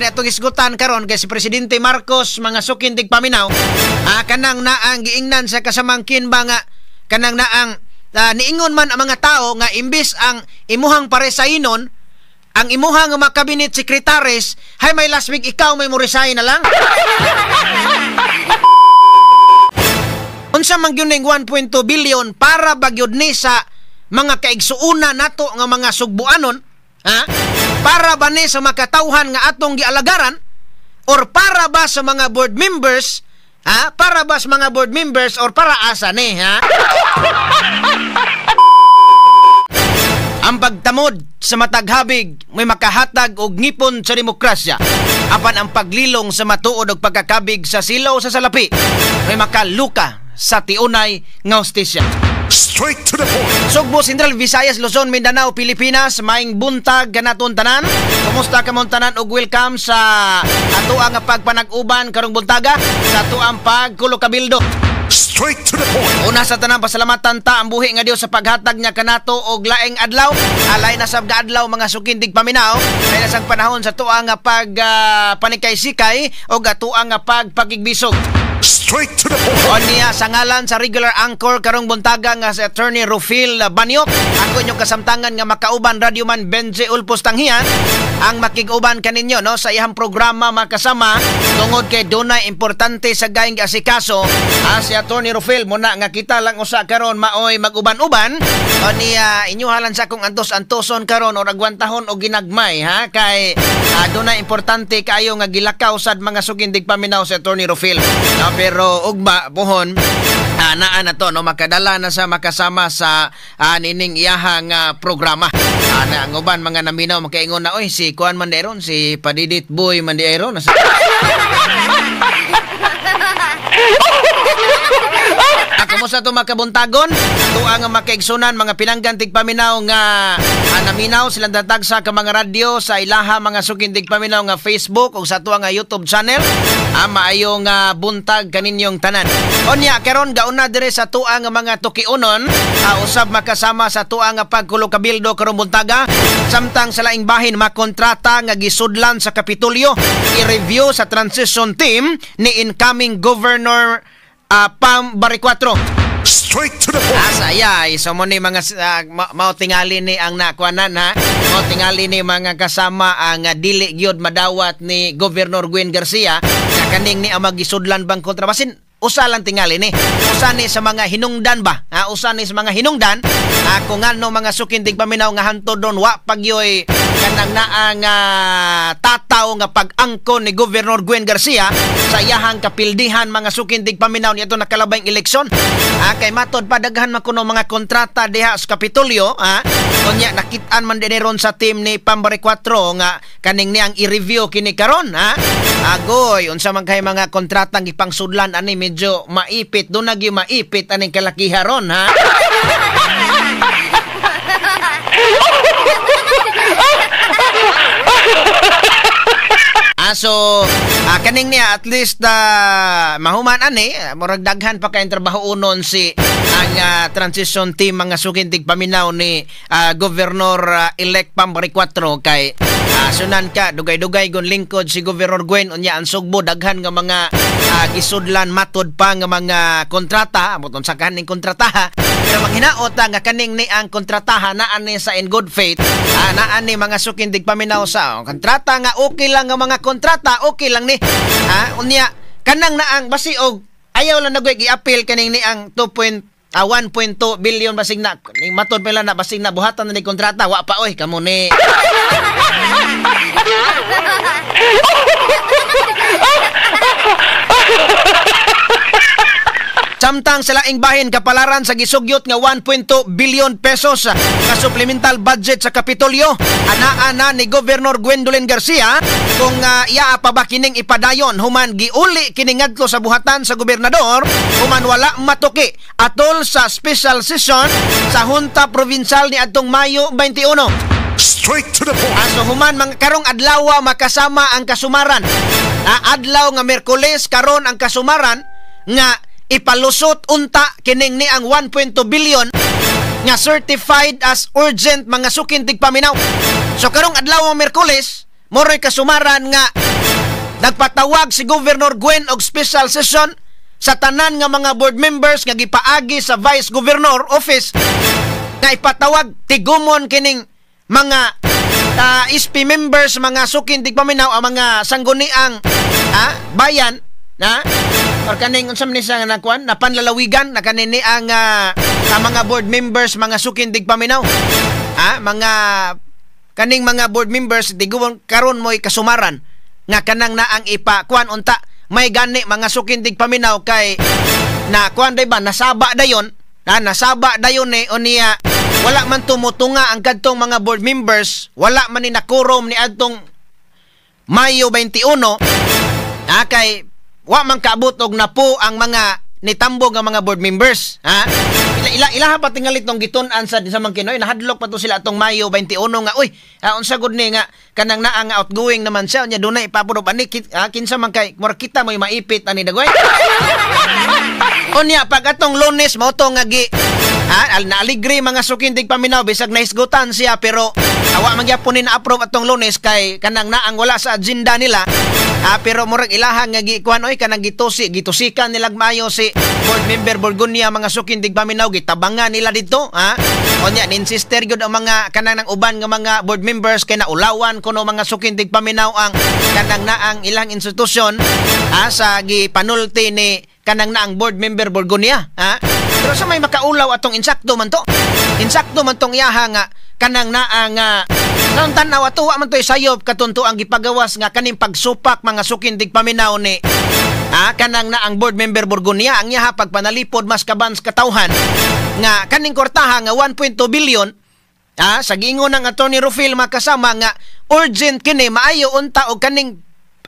Kani atong isgutan karon kay si Presidente Marcos, mga sukin tigpaminaw, kanang naang giingnan sa kasamangkin ba nga kanang naang niingon man ang mga tao nga imbis ang imuhang paresainon ang imuhang nga mga cabinet secretaries, hay may last week ikaw may mo-resign na lang. Unsa man gyud ning 1.2 billion para ba gyud ni sa mga kaigsuuna nato nga mga sugbuanon, ha? Para ba ni sa makatawhan nga atong gialagaran, or para ba sa mga board members, ha? Para ba sa mga board members or para asa ni, ha? Ang pagtamod sa mataghabig may makahatag og ngipon sa demokrasya, apan ang paglilong sa matuod og pagkakabig sa silaw sa salapi may makaluka sa tiunay nga hustisya. Straight to the point. Sugbo, Central Visayas, Luzon, Mindanao, Pilipinas, maing buntag kanaton tanan. Kumusta kamong tanan ug welcome sa atoang nga pagpanag-uban karong buntaga sa atoang pagkulo-kabildo. Straight to the point. Una sa tanan, pasalamatan ta ang buhi nga Dios sa paghatag niya kanato og laing adlaw. Alay na sab adlaw mga sukindig paminaw. Lain na sang panahon sa tuang nga pag panikay-sikay og atoang nga pagpakigbisog. Straight to the point. O niya sa ngalan sa regular anchor karong buntaga nga si Attorney Rufil Banyok. Ako inyong kasamtangan nga makauban radyoman Benji Ulpos Tanghian ang makig-uban kaninyo no sa iyang programa makasama tungod kay dunay importante sa gaing asikaso. Si Attorney Rufil muna nga kita lang usa karon maoy mag-uban-uban. O niya inyuhalan sa akong antos-antoson karon or agwantahon og ginagmay ha kay dunay importante kaayo nga gilakaw sad mga sukindig paminaw si Attorney Rufil. No, pero ugma pohon naa na to no makadala na sa makasama sa nining iyahang programa. Na ang uban mga naminaw makaingon na oy si kuan man deron si Padidit Boy man deron. Kumusta to makabuntagon? Tuwa nga makaigsunan mga pinanggan tigpaminaw nga naminaw silang datag sa mga radyo sa ilaha mga sukin tigpaminaw nga Facebook o sa tuwa nga YouTube channel. Maayong buntag kaninyong tanan. Onya karon gauna dire sa tuwa nga mga tukiunon usab makasama sa tuwa nga pagkulo-kabildo karong buntaga samtang sa laing bahin makontrata nga gisudlan sa Kapitolyo i-review sa transition team ni incoming Governor Pam Baricuatro. Straight to the point. Asaya, so mo ni mga mao tingali ni ang nakuanan ha. Mao tingali ni mga kasama ang dili gyud madawat ni Governor Gwen Garcia na kaning ni ang magisudlan bang kontra basin usa lang tingali ni. Usa ni sa mga hinungdan ba? Ha, usa ni sa mga hinungdan kung ano mga sukindig paminaw nga hantod don wa pagyoy kanang naang tataw nga pag-angkon ni Governor Gwen Garcia sa iyahang kapildihan mga sukindig paminaw niadto nakalabayng eleksyon. Kay matod pa daghan man kuno mga kontrata diha sa Kapitolyo, unya nakit-an man dinhi ron sa team ni Pam Baricuatro nga kaning niyang i-review kini karon ha. Agoy, unsa man kay mga kontratang gipangsudlan ani medyo maipit do na gyud maipit aning kalakiha ron ha. So kaning niya at least mahuman ani murag daghan pa kay trabaho unon si ang transition team mga sukintig paminaw ni Governor elect Pam Baricuatro kay sunan ka dugay-dugay gun lingkod si Governor Gwen unya ang Sugbo daghan nga mga gisudlan matod pa nga mga kontrata amot unsa kaning kontrataha pero manghinaot nga kaning ni ang kontrataha naa ni sa in good faith naa ni mga sukindig paminaw sa kontrata nga okay lang nga mga kontrata okay lang ni unya kanang naang basiog ayaw lang nagway gi-appeal kaning ni ang 1.2 billion basig na ning matod pa lang na basig na buhatan na ni kontrata wa pa oy kamo ni. Samtang sa laing bahin kapalaran sa gisugyot nga 1.2 billion pesos nga supplemental budget sa Kapitolyo anaa na ni Governor Gwendolyn Garcia kung iya pa ba kining ipadayon human giuli kini ngadto sa buhatan sa gobernador human wala matuki atol sa special session sa Junta Provincial ni adtong Mayo 21. Straight to the point. So human mga karong adlaw makasama ang kasumaran. Adlaw nga Miyerkules karon ang kasumaran nga ipalusot unta kining ni ang 1.2 billion nga certified as urgent mga sukintig paminaw. So karong adlaw nga Miyerkules moroy kasumaran nga Nagpatawag si Governor Gwen og special session sa tanan nga mga board members nga gipaagi sa Vice Governor Office nga ipatawag tigumon kining mga SP members, mga sukin tigpaminaw, ang mga sangguniang bayan na or kaning unsa man ni siya nga nakuan na panlalawigan na kanini ang mga board members, mga sukin tigpaminaw, mga kaning mga board members tigumon karon mo'y kasumaran nga kanang na ang ipakuan unta may gani mga sukin tigpaminaw kay na kuan day ba nasaba dayon na nasaba dayon ni unya wala man tumutunga ang kadtong mga board members, wala man ni nakurom ni adtong Mayo 21 kay wa man kaabot og napo ang mga nitambog nga mga board members, ha? Ilaha pa tingali tong gitun-an sa Mangkinoy, nahadlok pa to sila atong Mayo 21 nga uy, unsa gud ni nga kanang naa nga outgoing naman siya unya dunay ipapurob ani kinsa man kay mura kita moy maipit ani dagway. Unya pag atong Lunes mao to nga gi naaligre mga sukin tigpaminaw bisag nahisgutan siya pero awa man gyapon ni na-approve atong Lunes kay kanang naang wala sa agenda nila. Pero murag ilahang nga gikuan oy kanang gitusikan nilag maayo si board member Borgonia mga sukin tigpaminaw, gitabangan nila dito, ha. Unya ninsister gyud ang mga kanang nang uban nga mga board members kay naulawan kuno mga sukin tigpaminaw ang kanang naang ilang institusyon sa gipanulti ni kanang naang board member Borgonia, ha. Pero sa may makaulaw atong insakto man to. Insakto man tong iyaha nga kanang naang nang tan-aw ato wa man to'y sayop katunto ang gipagawas nga kaning pagsupak mga sukin tigpaminaw ni kanang naang board member Borgonia ang iyaha pagpanalipod mas kabans katawhan nga kaning kwartaha nga 1.2 billion sa giingon ng Attorney Rufil makasama nga urgent kini maayo unta og kaning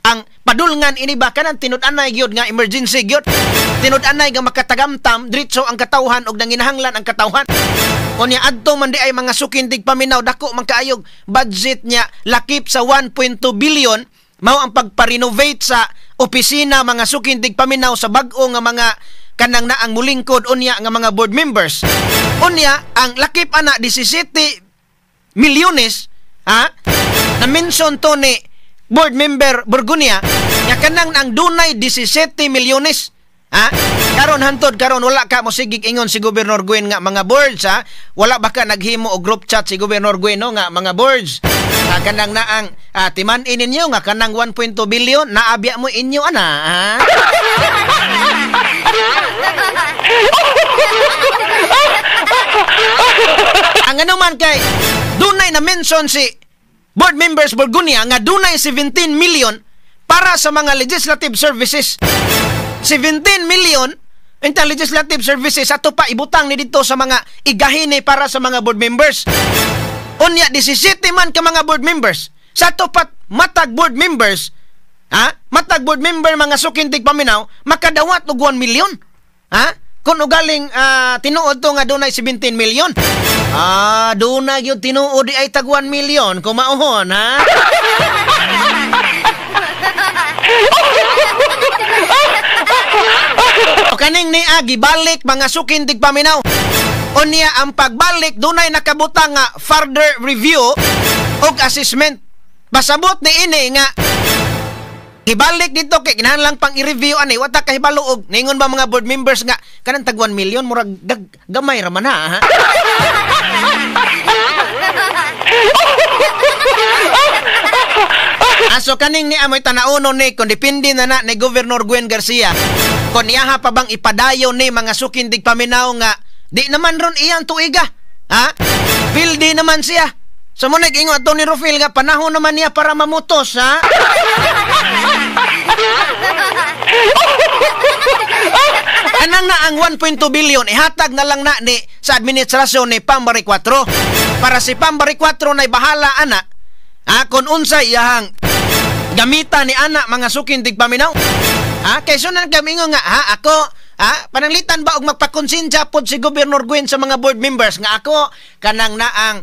ang padulngan ini ba kanang tinud-anay gyud nga emergency gyud, tinud-anay nga makatagamtam diretso ang katawhan og nanginahanglan ang katawhan. Unya adto man di ay mga sukin tigpaminaw dako man kaayog budget niya lakip sa 1.2 billion mao ang pagpa-renovate sa opisina mga sukin tigpaminaw sa bag-o nga mga kanang naang mulingkod unya nga mga board members. Unya ang lakip ana 17 milyones na mention to ni board member Borgonia nga kanang ang dunay 17 milyones. Karon hantod karon wala ka mosigig ingon si Governor Gwen nga mga boards, ha. Wala ba ka naghimo og group chat si Governor Gwen no nga mga boards kanang naang timan-in ninyo nga kanang 1.2 billion naabya mo inyo ana, ha? Ang ano man kay dunay na mention si board members Borgonia nga dunay 17 million para sa mga legislative services. 17 million inta legislative services ato pa ibutang ni dito sa mga igahini para sa mga board members. Unya 17 man ka mga board members. Sa ato pa matag board members, matag board member mga sukin tigpaminaw makadawat og 1 million. Ha? Kung ugaling tinuod to nga dunay 17 million. Dunay gyud tinuod ay tag 1 million kumauhon, ha? O kaning ni gibalik mga sukin tigpaminaw. Unya ang pagbalik dunay nakabutang nga further review og assessment. Pasabot ni ini nga ibalik dito kay kinahanglan pang i-review ani wa ta kahibalo og ningon ba mga board members nga kanang tag 1 million murag gamay ra man, ha. Aso kaning ni amoy tanauno ni kun depende na na ni Governor Gwen Garcia kon iyaha pa bang ipadayon ni mga sukin tigpaminaw nga di naman ron iyang tuiga, ha? Pildi naman siya. So mo nag-ingon ato ni Rufil nga panahon naman niya para mamutos, ha? Anang na ang 1.2 billion ihatag na lang na ni sa administrasyon ni Pam Baricuatro para si Pam Baricuatro nay bahala ana, kon unsa iyahang gamita ni ana mga sukin tigpaminaw. Kay sunan kami nga ako pananglitan ba og magpakonsensya pod si Governor Gwen sa mga board members nga ako kanang naang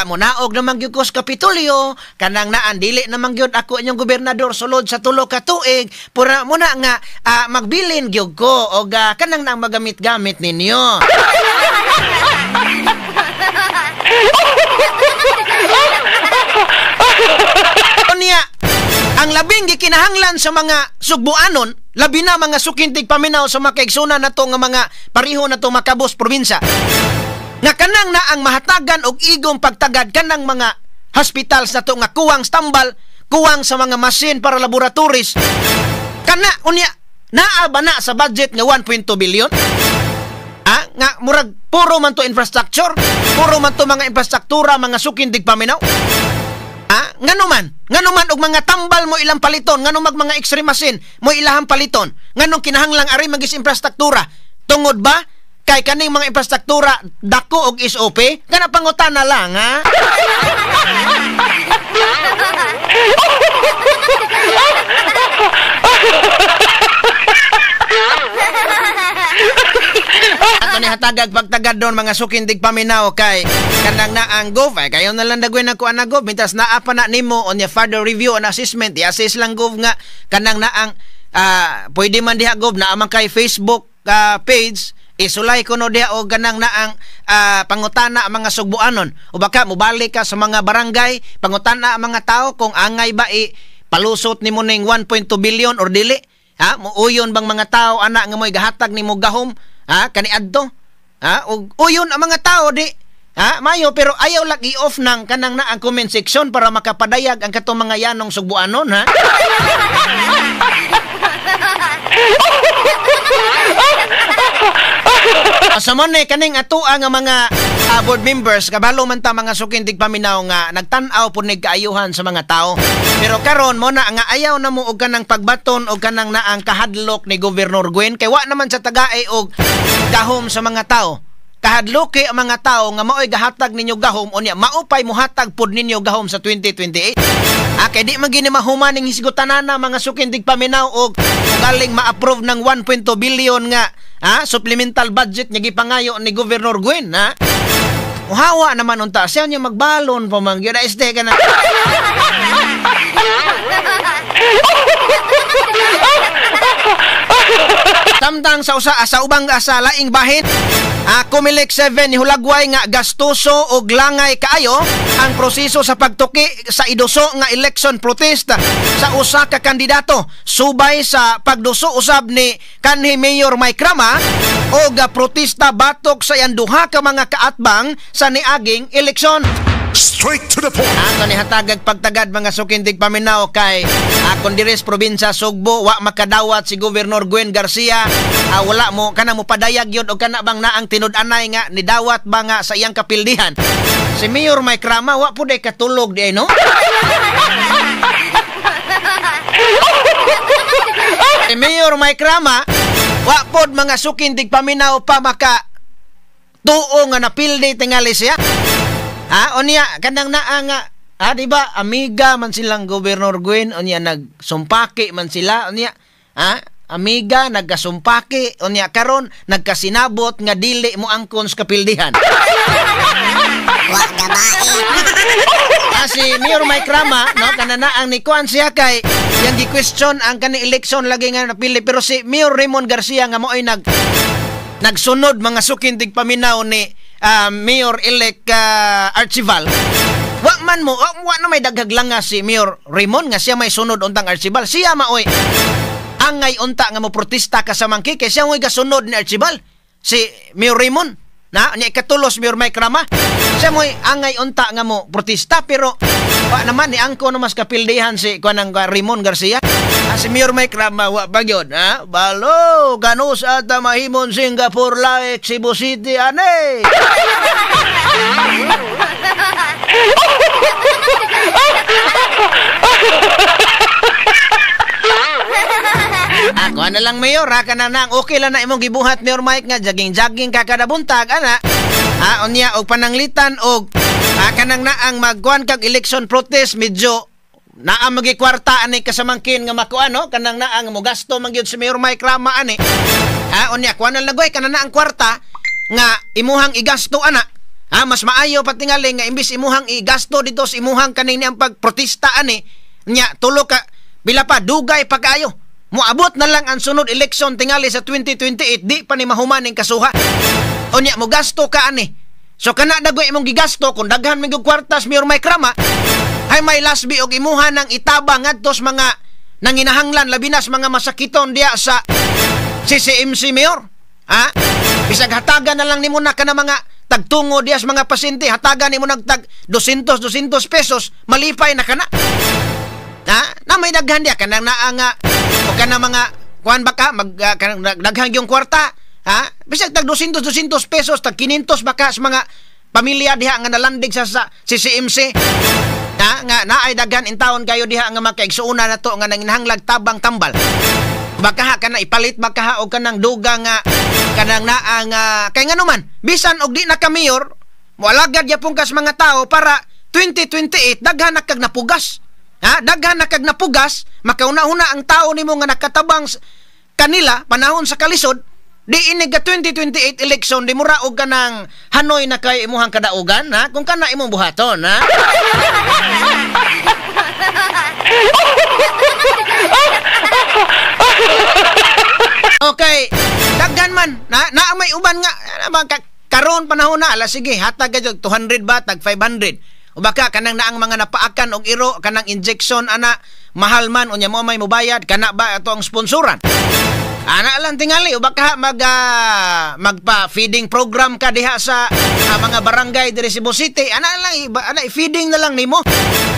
munaog naman gyud ko sa Kapitolyo, kanang naang dili naman gyud ako inyong gobernador sulod sa tulo ka tuig, pura muna nga magbilin gyud ko og kanang naang magamit-gamit ninyo. Unya Ang labing gikinahanglan sa mga Sugbuanon, labi na mga suking tigpaminaw sa mga kaigsunan nato nga mga pariho nato makabos probinsya, nga kanang na ang mahatagan og igong pagtagad kanang mga hospitals nato nga kuwang stambal, kuwang sa mga machine para laboratories. Kana unya naa ba na sa budget nga 1.2 billion? Ah, nga murag puro man to infrastructure, puro man to mga infrastruktura, mga suking tigpaminaw. Ah, ngano man og mga tambal mo ilang paliton, ngano mag mga x-ray machine mo ilahang paliton, nganong kinahanglang ari magis infrastruktura? Tungod ba kay kaning mga infrastruktura dako og SOP? Kana pangutana lang, ha? Ato ni hatagag pagtagad doon mga suking tigpaminaw kay kanang naang gov ay kayo na lang dagwin ang kuan na gov mintas naa pa na nimo on your further review and assessment, i-assess lang gov nga kanang naang pwede man diha gov naa man kay Facebook page, isulay kuno diha og kanang naang pangutana ang mga Sugbuanon o baka mobalik ka sa mga barangay, pangutana ang mga tao kung angay ba i palusot nimo ning 1.2 billion or dili, ha? Muuyon bang mga tao ana nga mo'y gahatag nimo gahom, ha, kaniadto, ha, ug uyon ang mga tao di, ha, mayo pero ayaw lang i-off nang kanang na ang comment section para makapadayag ang katong mga yanong Sugbuanon, ha. Sa mo ni kaning atoa nga mga board members, kabalo man ta mga suking tigpaminaw nga nagtan-aw pud ni kaayuhan sa mga tao. Pero karon mo na nga ayaw na mo og kanang pagbaton og kanang naang kahadlok ni Governor Gwen kay wa naman sa tagae og gahom sa mga tao. Kahadloke ang mga tao nga maoy gahatag ninyo gahom unya maupay mohatag pud ninyo gahom sa 2028. Ah, kay di man gini mahuman ning hisgutanana mga suking tigpaminaw og galing ma-approve ng 1.2 billion nga supplemental budget nga gipangayo ni Governor Gwen, ha. Uhawa naman unta siya niya magbalon pa man gyud este ka na. Samtang sa usa sa ubang sa laing bahin, Comelec 7 ni hulagway nga gastuso og langay kaayo ang proseso sa pagtuki sa iduso nga election protest sa usa ka kandidato subay sa pagduso usab ni kanhi Mayor Mike Rama og protesta batok sa iyang duha ka mga kaatbang sa niaging eleksyon. Straight to the point. Ato ni hatagag pagtagad mga sukindig paminaw kay akon diri sa probinsya Sugbo wa makadawat si Governor Gwen Garcia. Wala mo kana mo padayag yun og kana bang naang tinud-anay nga nidawat ba nga sa iyang kapildihan. Si Mayor Mike Rama wa pud ay katulog di ay, no? Si Mayor Mike Rama wa pod mga sukindig paminaw pa maka tuo nga napildi tingali siya. Ha, unya kanang naa nga, di ba amiga man silang Governor Gwen, unya nagsumpaki man sila, unya amiga nagkasumpaki, unya karon nagkasinabot nga dili mo angkon sa kapildihan. Wa gabae. Si Mayor Mike Rama, no, kanana ang nikuan siya kay yang gi-question ang kani election lagi nga napili, pero si Mayor Raymond Garcia nga maoy nagsunod mga sukindig paminaw ni Mayor-elect Archival. Wa man mo, wa na may daghag lang nga si Mayor Raymond nga siya may sunod untang Archival. Siya maoy angay unta nga mo protesta kasamangki kay siya mo'y gasunod ni Archival. Si Mayor Raymond na niya ikatulos Mayor Mike Rama. Siya mo'y angay unta nga mo protesta pero wa naman ni angko na mas kapildihan si kuan ng Raymond Garcia. Si Mayor Mike Rama wa pa gyud, ha? Balo kanus ata mahimon Singapore like Cebu City ane. Ako na lang Mayor, ha, kana nang okay lang na imong gibuhat Mayor Mike nga jogging-jogging ka kada buntag ana. Ha, unya og pananglitan og kanang naang magkuan kag election protest medyo naa magikwarta ani kasamangkin nga makuan, no, kanang naang mo gasto man gyud si Mayor Mike Rama ani. Ha, unya kuan na lagoy kana naang kwarta nga imuhang igasto ana. Ha, mas maayo patingali nga imbis imuhang igasto dito sa imuhang kaning niyang pagprotesta ani, nya tulo ka bila pa dugay pa kaayo. Moabot na lang ang sunod election tingali sa 2028 di pa ni mahuman ning kasuha. Unya mo gasto ka ani. So kana dagoy imong gigasto kung daghan man gyud kwartas Mayor Mike Rama, Hay may lasbi og imuha ng itabang ngadto sa mga nanginahanglan, labi na sa mga masakiton diya sa CCMC, Mayor. Ha? Bisag hatagan na lang nimo na kana mga tagtungo diya sa mga pasyente, hatagan nimo nagtag 200 200 pesos, malipay na kana. Ha? Na may daghan diya kanang naa nga o kanang mga kuan ba ka mag kanang daghang yung kwarta, ha? Bisag tag 200 200 pesos, tag 500 baka sa mga pamilya diha nga nalandig sa CCMC. Ha? Nga naay daghan in taon kayo diha nga makaigsuuna na to nga nanginahanglag tabang tambal. Baka ha kana ipalit baka ha og kanang duga nga kanang naa nga kay nganuman bisan og di na ka mayor, moalagad gyapon kas mga tao para 2028 daghan na kag napugas. Ha? Daghan na kag napugas, makauna-una ang tao nimo nga nakatabang kanila panahon sa kalisod, di inig ka 2028 election di mura og kanang hanoy na kay imuhang kadaugan, ha? Kung kana imong buhaton, ha? Okay, daghan man na naa may uban nga karon panahon na ala sige hatag ka 200 ba tag 500. O baka kanang naang mga napaakan og iro kanang injection ana mahal man unya mo may mobayad kana ba ato ang sponsoran. Ana lang tingali o baka magpa feeding program ka diha sa mga barangay diri Cebu City, ana lang ana feeding na lang nimo.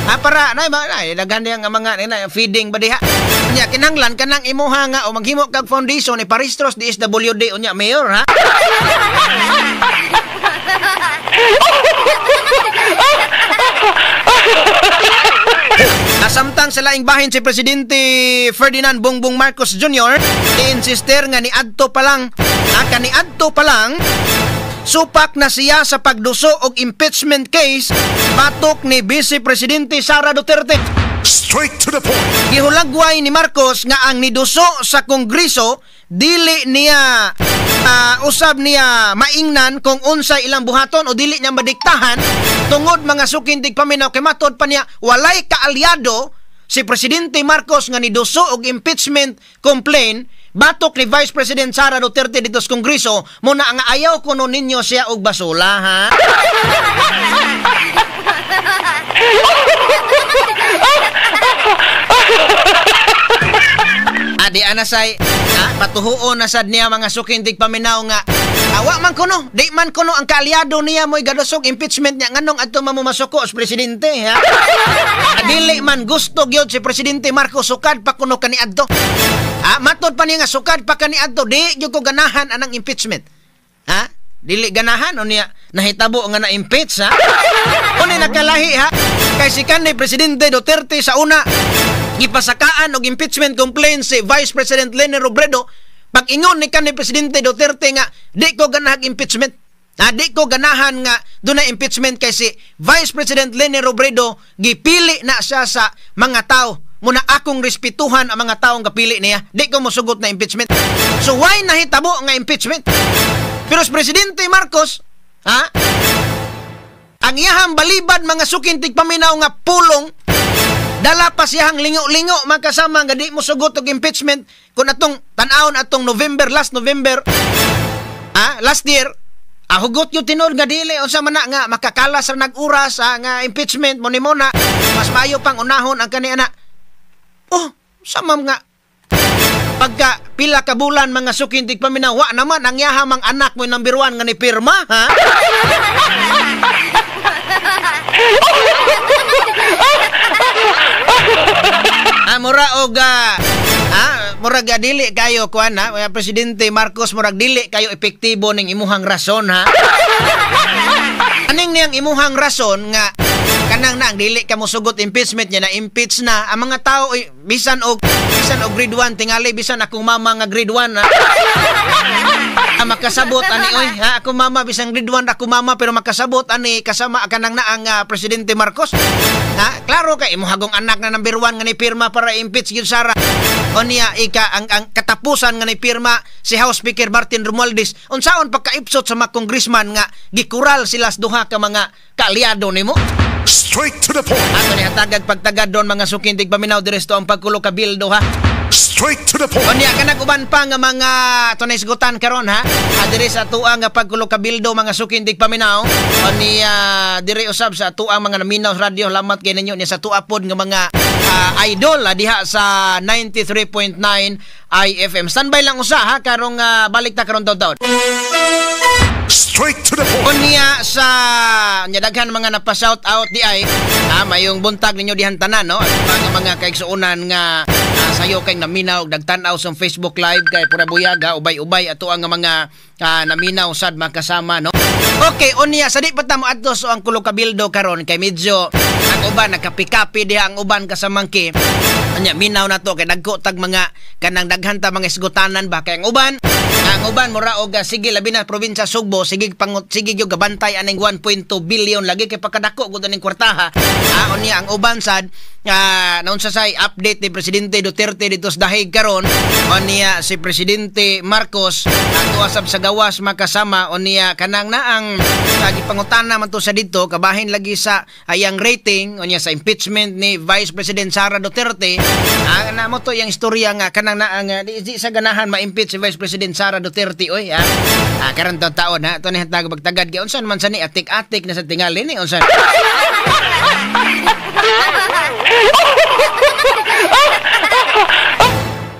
Ha, para na daghan diha nga mga na feeding ba diha. Unya kinahanglan kanang imuha nga o maghimo kag foundation iparehistro sa DSWD unya, Mayor, ha. Nasamtang sa laing bahin si Presidente Ferdinand Bongbong Marcos Jr. insister nga niadto pa lang, kaniadto pa lang supak na siya sa pagduso og impeachment case batok ni Vice Presidente Sara Duterte. Straight to the point. Gihulagway ni Marcos nga ang niduso sa Kongreso dili niya usab niya maingnan kung unsay ilang buhaton o dili niya madiktahan tungod mga sukindig paminaw kay matod pa niya walay kaalyado si Presidente Marcos nga niduso og impeachment complaint batok ni Vice President Sara Duterte dito sa Kongreso muna nga ayaw kuno ninyo siya og basula, ha. Adi anasay patuhuon na sad niya mga sukindig paminaw nga awa man kuno, di man kuno ang kaalyado niya mo'y gadusog impeachment niya nganong adto mamumasuko sa presidente, ha. Dili man gusto gyud si Presidente Marcos sukad pa kuno kaniadto. Ha, matod pa niya nga sukad pa kaniadto di gyud ko ganahan anang impeachment. Ha? Dili ganahan o niya nahitabo nga na-impeach, ha. Unya nakalahi, ha. Kay si kanhi Presidente Duterte sa una gipasakaan og impeachment complaint si Vice President Leni Robredo, pag-ingon ni kanhi Presidente Duterte nga di ko ganahag impeachment. Ha, di ko ganahan nga dunay impeachment kay si Vice President Leni Robredo gipili na siya sa mga tao. Muna akong respetuhan ang mga taong gapili niya. Di ko mosugot na impeachment. So why nahitabo nga impeachment? Pero si Presidente Marcos, ha, ang iyahang balibad mga sukintig paminaw nga pulong dala pa siyang lingo-lingo makasama nga di mo sugot og impeachment kung atong tan-awon atong November, last November, last year, hugot yung tinuod nga dili unsa man na nga makakalas ra nag-oras nga impeachment mo nimo na mas maayo pang unahon ang kani ana. Oh, sa ma'am nga pagka pila ka bulan mga sukintig paminaw, wa naman ang yahamang anak mo number 1 nga ni pirma, ha. Mura og murag dili kayo kuan, ha, Presidente Marcos, murag dili kayo epektibo ning imuhang rason, ha. Aning niyang imuhang rason nga kanang na ang dili ka mosugot impeachment niya na impeach na ang mga tao, oy, bisan og grade 1 tingali bisan akong mama nga grade 1, ha. Makasabot ani oy, ha, akong mama bisan grade 1 ako mama pero makasabot ani kasama kanang na ang Presidente Marcos. Ha, klaro kay imuhagong anak na number 1 nga ni pirma para impeach gyud Sara. O niya ika ang katapusan nga ni pirma si House Speaker Martin Romualdez. Unsaon pagkaipsot sa mga congressman nga gikural sila sa duha ka mga kaalyado nimo? Straight to the point. Ato ni hatagag pagtagad doon mga sukintig paminaw diresto ang pagkulo kabildo, ha. Straight to the point. Unya kanang uban pa nga mga tunay sgutan karon ha. Diri sa atuang nga pagkulo kabildo mga suking tigpaminaw. Unya diri usab sa atuang mga naminaw sa radyo, lamat kay ninyo niya sa tua pod nga mga idol diha sa 93.9 IFM. Standby lang usa ha karong balik ta karon taon-taon. Straight to the point. Unya sa nya daghan mga napa-shout out di ay mayong buntag ninyo dihan tanan no. At mga kaigsuonan nga sayo kay naminaw nagtan-aw sa Facebook Live kay pura buyaga ubay-ubay ato ang mga naminaw sad makasama no. Okay, unya sa di pa ta moadto so ang kulo kabildo karon kay medyo ang uban nagkapi-kapi diha ang uban kasamangki. Unya minaw na to kay dagko tag mga kanang daghan ta mga isgutanan ba kay ang uban mura og sige labi na probinsya Sugbo sige pangut sige gyud gabantay aning 1.2 billion lagi kay pakadako gud aning kwartaha. Unya ang uban sad naunsa say update ni Presidente Duterte dito sa dahig karon. Unya si Presidente Marcos ato asab sa gawas makasama unya kanang naang gipangutana man to sa dito kabahin lagi sa ayang rating unya sa impeachment ni Vice President Sara Duterte. Na mo to yang istorya nga kanang naang di sa ganahan ma-impeach si Vice President Sara Duterte oy ha. Karon taon ha to ni hantag bagtagad kay unsan man sa ni atik-atik na sa tingali ni unsan.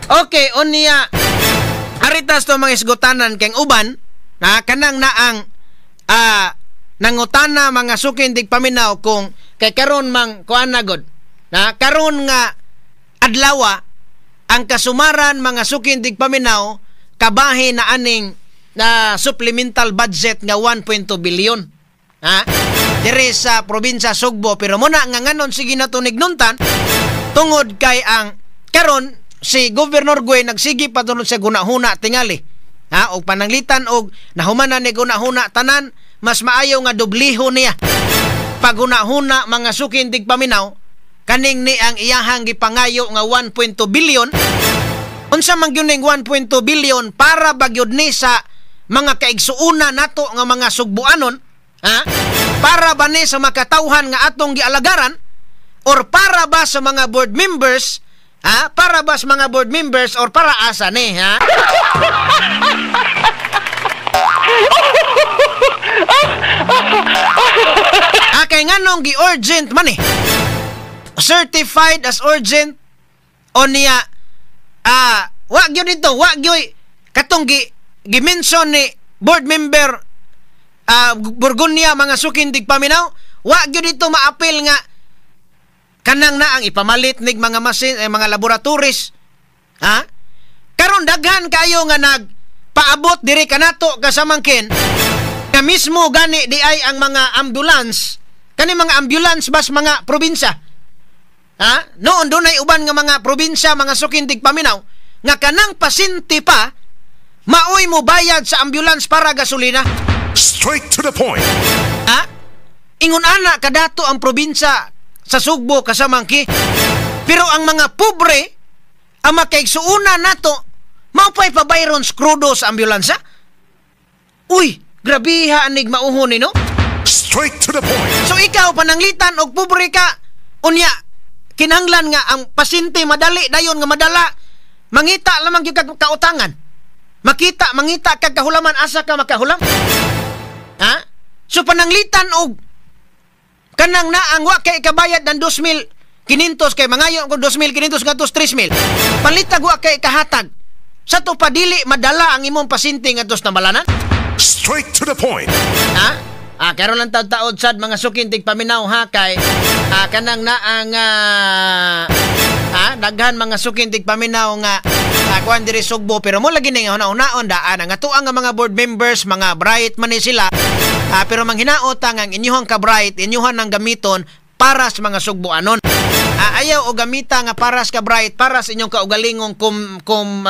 Okay, unya aritas to mga isgutanan kay uban na kanang naang nangutana mga sukin tigpaminaw kung kay karon mang kuan na god na karon nga adlawa ang kasumaran mga sukin tigpaminaw kabahin na aning na supplemental budget nga 1.2 billion ha diri sa probinsya Sugbo. Pero muna nga nganon sige na to nignuntan tungod kay ang karon si Governor Gwen nagsige pa tunod sa gunahuna tingali ha og pananglitan og nahumanan ni gunahuna tanan mas maayo nga dobliho niya paghunahuna mga sukin tigpaminaw kaning ni ang iyahang gipangayo nga 1.2 billion. Unsa man gyud ning 1.2 billion para bagyod ni sa mga kaigsuuna nato nga mga Sugboanon ha para ba ni sa makatawhan nga atong gialagaran or para ba sa mga board members ha para ba sa mga board members or para asa ni ha? Kay nganong gi-urgent man eh certified as urgent o niya wa gyud dito wa gyud katong gi-mention ni board member Burgunya mga sukin tigpaminaw wa gyud dito maapil nga kanang na ang ipamalit nig mga masin mga laboratories ha. Karon daghan kayo nga nagpaabot diri kanato kasamangkin nga mismo gani di ay ang mga ambulance kani mga ambulance bas mga probinsya ha. Noon dunay uban nga mga probinsya mga sukin tigpaminaw nga kanang pasyente pa maoy mo bayad sa ambulance para gasolina. Straight to the point. Ha ingon ana kadato ang probinsya sa Sugbo kasamangki. Pero ang mga pobre ang makaigsuuna nato mao pa'y pabayron skrudo sa ambulansa. Uy, grabiha anig mauhon ni no. Straight to the point. So ikaw pananglitan og pobre ka unya kinahanglan nga ang pasyente madali dayon nga madala mangita lamang gyud kag kautangan. Makita mangita kag kahulaman asa ka makahulam. Ha? So pananglitan og kanang naang wa kay kabayad ng 2,500 kay mangayo og 2,500 ngadto 3,000. Palitag wa kay kahatag. Sa to padili madala ang imong pasyente ngadto sa namalanan. Straight to the point. Ha? Karon lang taud-taod sad mga sukin tigpaminaw ha kay kanang naang daghan mga sukin tigpaminaw nga kuan diri Sugbo pero mo lagi ning una-unaon daan ang atuang nga mga board members mga bright man ni sila pero manghinaot ang inyuhang ka bright inyuhan ang gamiton para sa mga Sugboanon. Ayaw o gamita nga para sa ka bright para sa inyong kaugalingong kum kum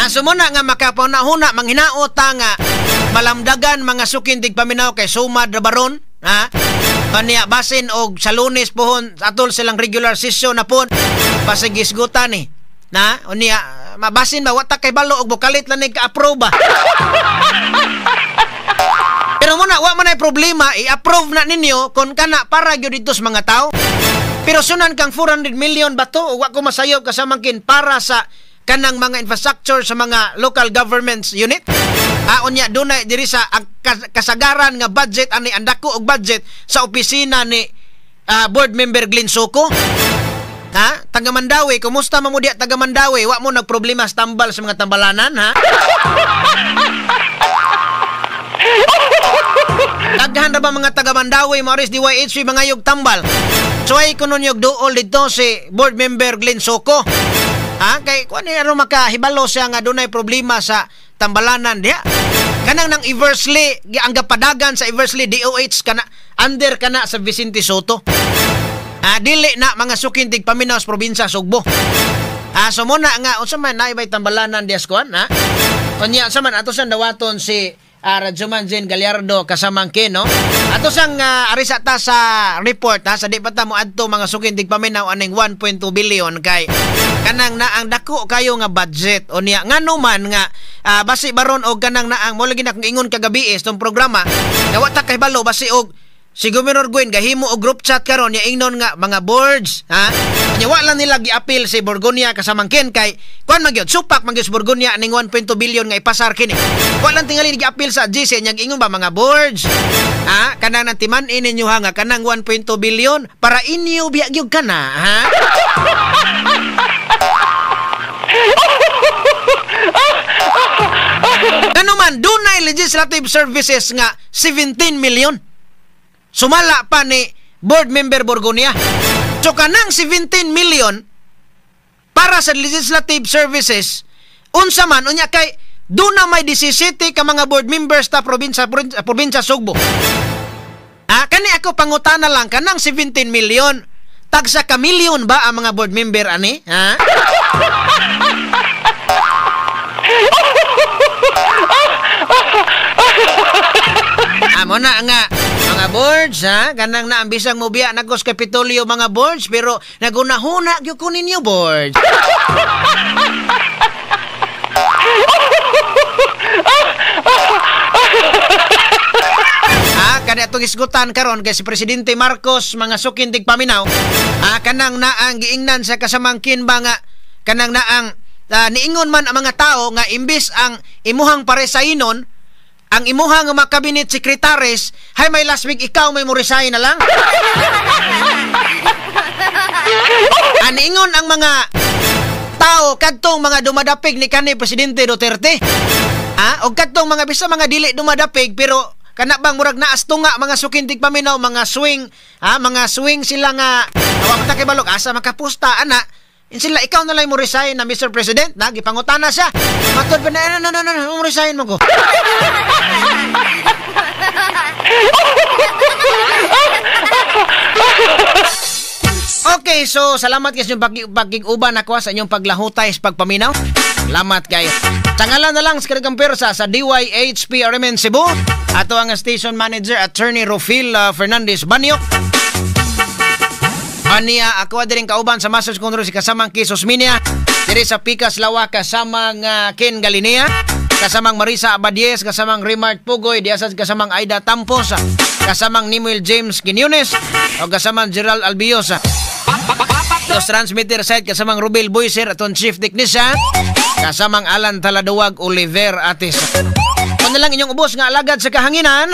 So muna nga makapanahuna manghinaot nga malamdagan mga sukin tigpaminaw kay sumad ra baron ha kaniya basin og sa Lunes pohon atol silang regular session na pon pasigisgutan ni na unya mabasin ba wa ta kay balo og bukalit lang ni ka-approve ba. Pero muna wa man ay problema i-approve na ninyo kon kana para gyud dito sa mga tao. Pero sunan kang 400 million ba to wa ko masayob kasamangkin para sa kanang mga infrastructure sa mga local governments unit. Unya dunay diri sa kasagaran nga budget ani ang dako og budget sa opisina ni board member Glenn Soco. Ha? Taga Mandaue, kumusta man mo diya taga Mandaue? Wa mo nagproblema sa tambal sa mga tambalanan, ha? Daghan ra ba mga taga Mandaue, Maurice DYHP mga yog tambal? Suway kuno niyog duol didto si board member Glenn Soco. Ha? Kay kuan ni aron makahibalo siya nga dunay problema sa tambalanan diha. Kanang nang Eversley, ang gapadagan sa Eversley DOH kana under kana sa Vicente Soto. Dili na mga suking tigpaminaw sa probinsya Sugbo. So muna nga unsa man naibay tambalanan diha sa kuan, ha? Unya sa man ato sang dawaton si Radyoman Jen Gallardo kasamang Ken, no? Ato sang arisa ta sa report, ha, sa di pa ta mo adto mga suking tigpaminaw aning 1.2 billion kay kanang naang dako kayo nga budget. Unya ngano man nga basi baron og kanang naang mo lagi na kung ingon kagabi tong programa nga wa ta kahibalo basi og si Governor Gwen gahimo og group chat karon nya ingnon nga mga boards, ha? Nya wa lang nila gi-appeal si Borgonia kasamang Ken kay kuan man gyud supak man gyud si Borgonia ning 1.2 billion nga ipasar kini. Wa lang tingali gi-appeal sa GC nya ingon ba mga boards, ha? Kanang nang timan-in ninyo ha nga kanang 1.2 billion para inyo biya gyud kana, ha? Ano man dunay legislative services nga 17 million. Sumala pa ni board member Borgonia. So kanang 17 million para sa legislative services unsa man unya kay duna may 17 ka mga board members ta probinsya Sugbo. Kani ako pangutana lang kanang 17 million tagsa ka million ba ang mga board member ani, ha? Amo na nga mga boards, ha? Kanang naambisang mobiya nagos Kapitolyo mga boards pero nagunahuna gyud ko ninyo boards. Kani atong isgutan karon kay si Presidente Marcos mga suking tigpaminaw, kanang naang giingnan sa kasamangkin ba nga kanang naang niingon man ang mga tao nga imbis ang imuhang paresainon ang imuha nga mga cabinet secretaries, hay may last week ikaw may mo-resign na lang. Aniingon ang mga tao kadtong mga dumadapig ni kanhi Presidente Duterte. Og kadtong mga bisa mga dili dumadapig pero kana bang murag naastunga mga sukintig paminaw, mga swing, mga swing sila nga wa man ta kay balok asa makapusta ana. Sila ikaw na lang mo resign na Mr. President, na gipangutana siya. Matod pa na no no mo resign mo ko. Okay, so salamat guys yung pagkiguban ako sa inyong paglahutay sa pagpaminaw. Salamat kayo. Sa ngalan na lang sa Karagang Persa sa DYHP RMN Cebu. Ato ang station manager Attorney Rufil Fernandez Banyok. Aniya, ako din kauban sa Masters Control si kasamang Kisos Minia. Diri sa Pikas Lawa kasamang Ken Galinea, kasamang Marisa Abadies, kasamang Remart Pugoy, diasad kasamang Aida Tampos, kasamang Nimuel James Quiñones, o kasamang Gerald Albiosa. Los transmitter side kasamang Rubel Boyser aton chief technician, kasamang Alan Taladuwag Oliver Atis. Ano lang inyong ubos nga alagad sa kahanginan.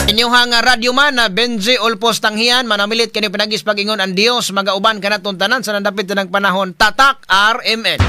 Inyong nga radyo man na Benji Olpos Tanghian manamilit kani pinagis pag-ingon ang Dios magauban kanaton tanan sa nandapit ng panahon. Tatak RMN.